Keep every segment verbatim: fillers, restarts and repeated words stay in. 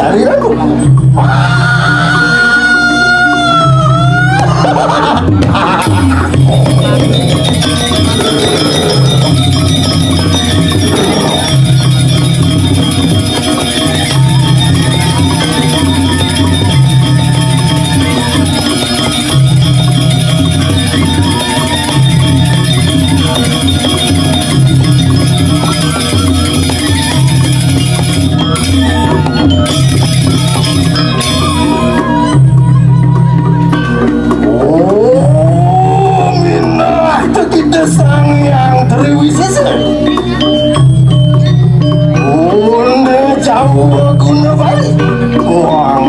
Ari aku. Oh, minah kita Sang Hyang Tri Wisesa. Bunda Jawa guna balik. Wang.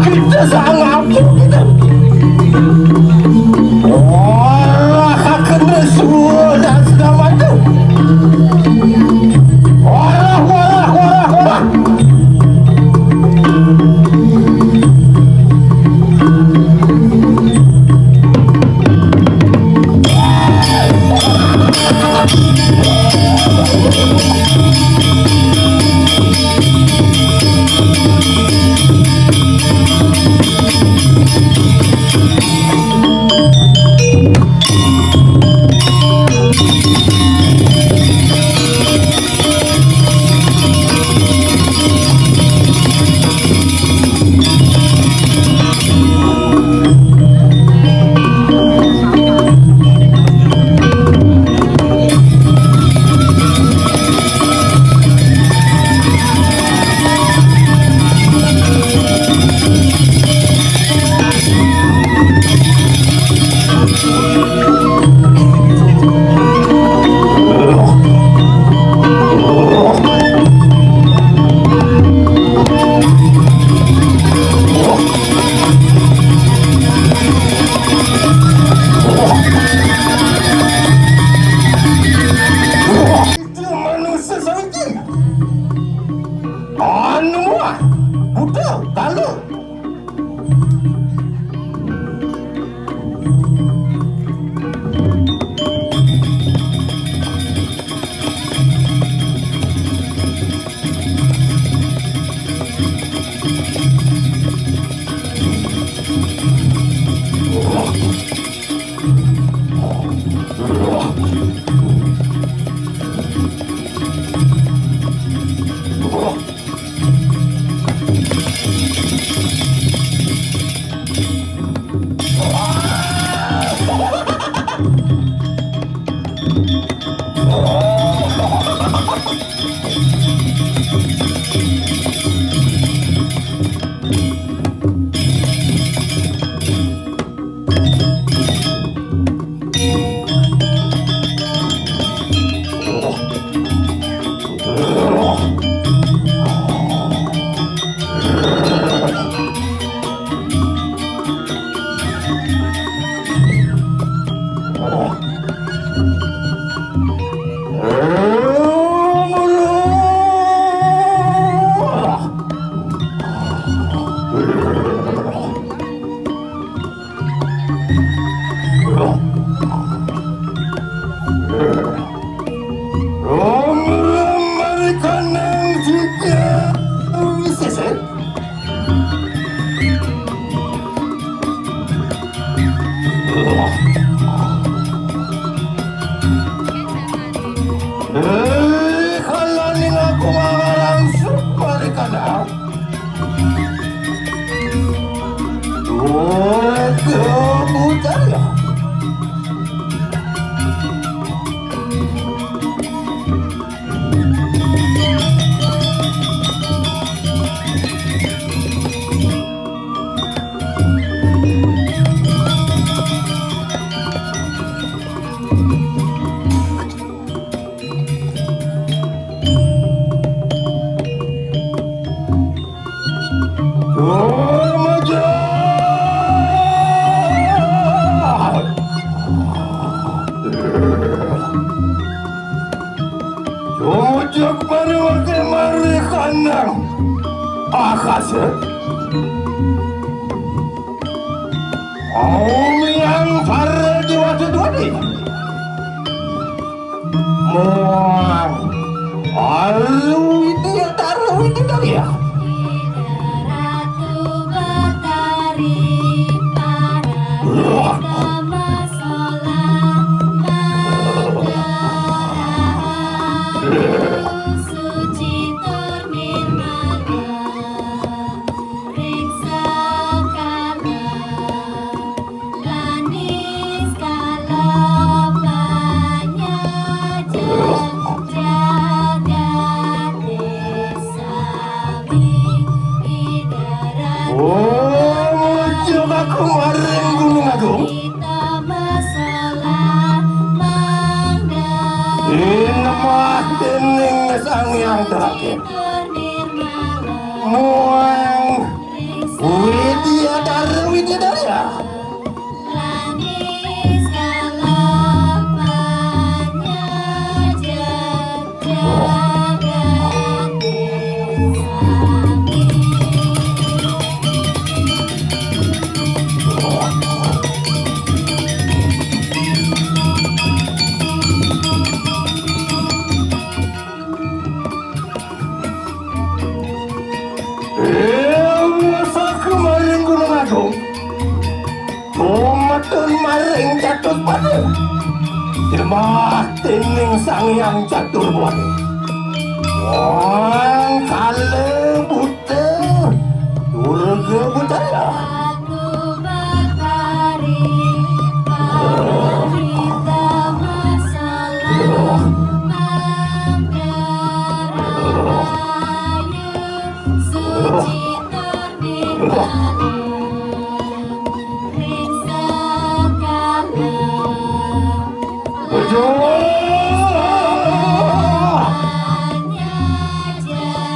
Kita sangat kita. Wah, kakak sudah segala macam. Wah, wah, wah, wah. Itu manusia saja. Anu, ah, buta, kalu. Eh, kalau ni aku marah langsung balik kandang. Dua, dua, putar ya. Nang akase. Om yang para dewata dwadi. Muang alu Widya Dara Widya Dara. Ratu Betari para Wah. Suci tur nirmala ring sekala lanis kala panyaja jagate sami. Ida Ratu Oh, muncul aku maring Gunung Agung. Inemah dening Sang Hyang Terakhir. Muang Widya Dara Widya Dara. Ewa saku maring Gunung Agung. Tumetun maring Catur Pada. Jemah dening Sang Hyang Catur Pada. Wong kalih buta Durga Bucaya.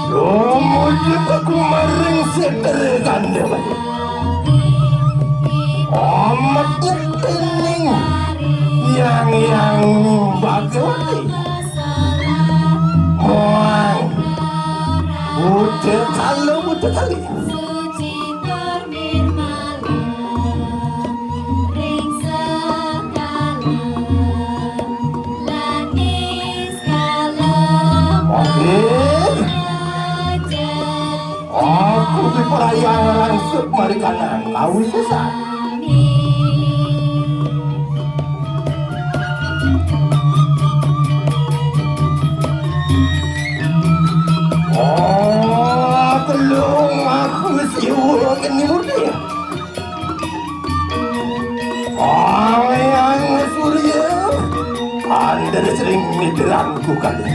Tumuju aku maring setra kandhane. Amat nyetening yang yang bagawati. Muang udah kalau udah kali. Oke. Aku diperayang rangsuk marikanan kawisesan. Oh, telung aku siwa geni murti. Awean Surya, andel sering midiranku kali.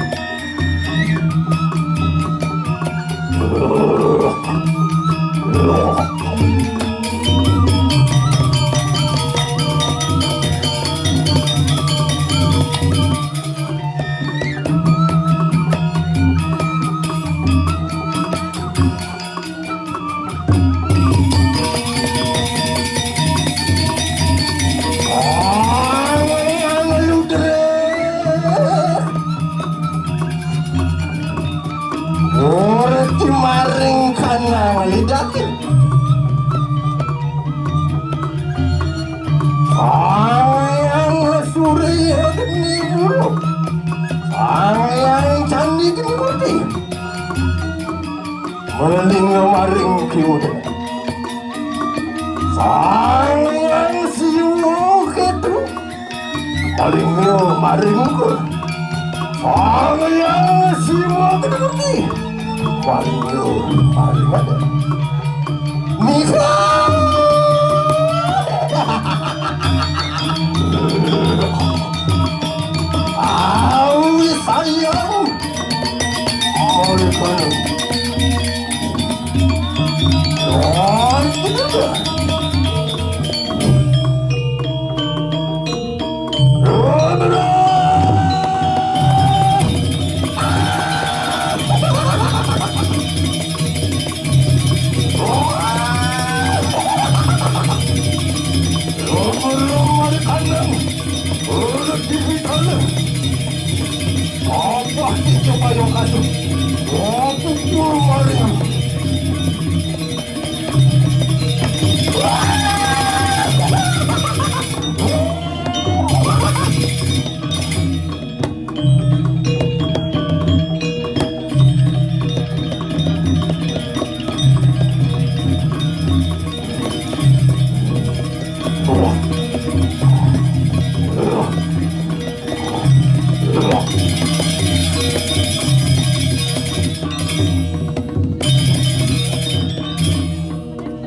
Urip maring kanang lidati. Sang Hyang Surya geni guru. Sang Hyang Candi geni murti. Malinga maring kiwa. Sang Hyang Siwa ketu. Malinga maring ukur. Sang Hyang Siwa ketu murti. Malinga maring ada. Misa. Awi sayang. Oleh mana? Oh, itu dia.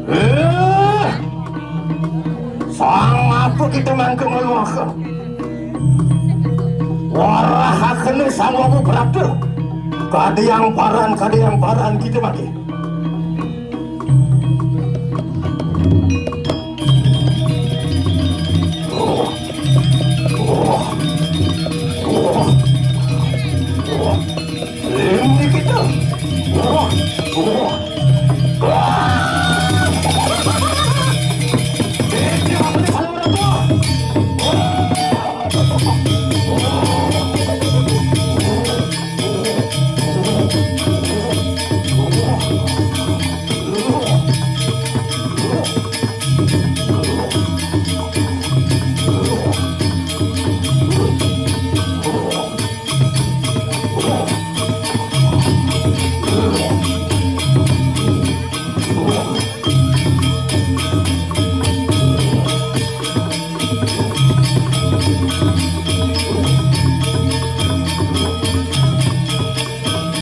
Eh, sang apa kita mangke ngeluarkan? Warahakene sang wabu berada. Kadang paran, kadang paran kita mati. Oh, oh, oh, oh. Ini kita. Oh, oh.